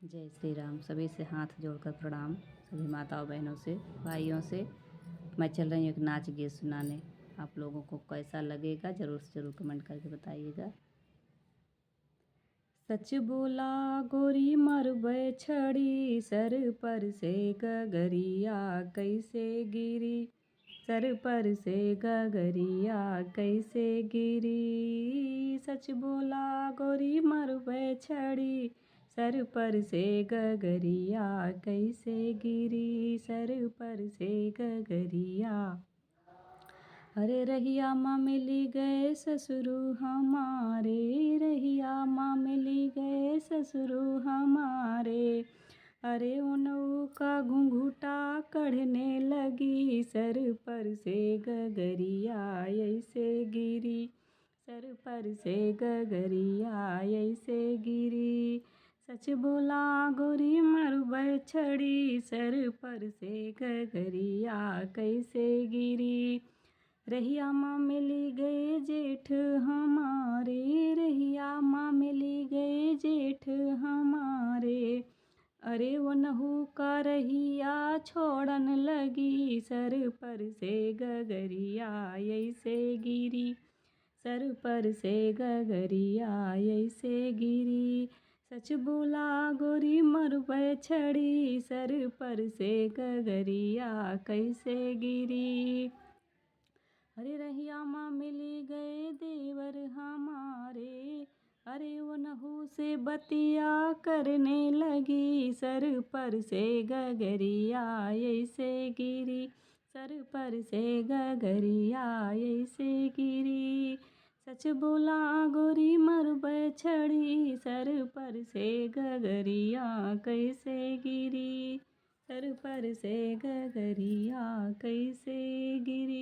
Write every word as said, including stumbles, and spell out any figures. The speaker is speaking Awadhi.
जय श्री राम। सभी से हाथ जोड़कर प्रणाम, सभी माताओं बहनों से, भाइयों से। मैं चल रही हूँ एक नाच गीत सुनाने। आप लोगों को कैसा लगेगा, जरूर से जरूर कमेंट करके बताइएगा। सच बोला गोरी मरबै छड़ी, सर पर से गगरिया कैसे गिरी, सर पर से गगरिया कैसे गिरी। सच बोला गोरी मरबै छड़ी, सर पर से गगरिया कैसे गिरी, सर पर से गगरिया। अरे रहिया मा मिली गए ससुरु हमारे, रहिया मा मिली गए ससुरु हमारे। अरे उनऊ का घुंघुटा कढ़ने लगी, सर पर से गगरिया ऐसे गिरी, सर पर से गगरिया ऐसे गिरी। सच बोला गोरी मरबै छड़ी, सर पर से गगरिया कैसे गिरी। रहिया मा मिली गए जेठ हमारे, रहिया मा मिली गए जेठ हमारे। अरे वनहू का रहिया छोड़न लगी, सर पर से गगरिया ऐसे गिरी, सर पर से गगरिया ऐसे गिरी। सच बोला गोरी मरबै छड़ी, सर पर से गगरिया कैसे गिरी। अरे रहिया मा मिली गए देवर हमारे, अरे वनहू से बतिया करने लगी, सर पर से गगरिया ऐसे गिरी, सर पर से गगरिया ऐसे गिरी। सच बोला गोरी मरबै छड़ी, सर पर से गगरिया कैसे गिरी, सर पर से गगरिया कैसे गिरी।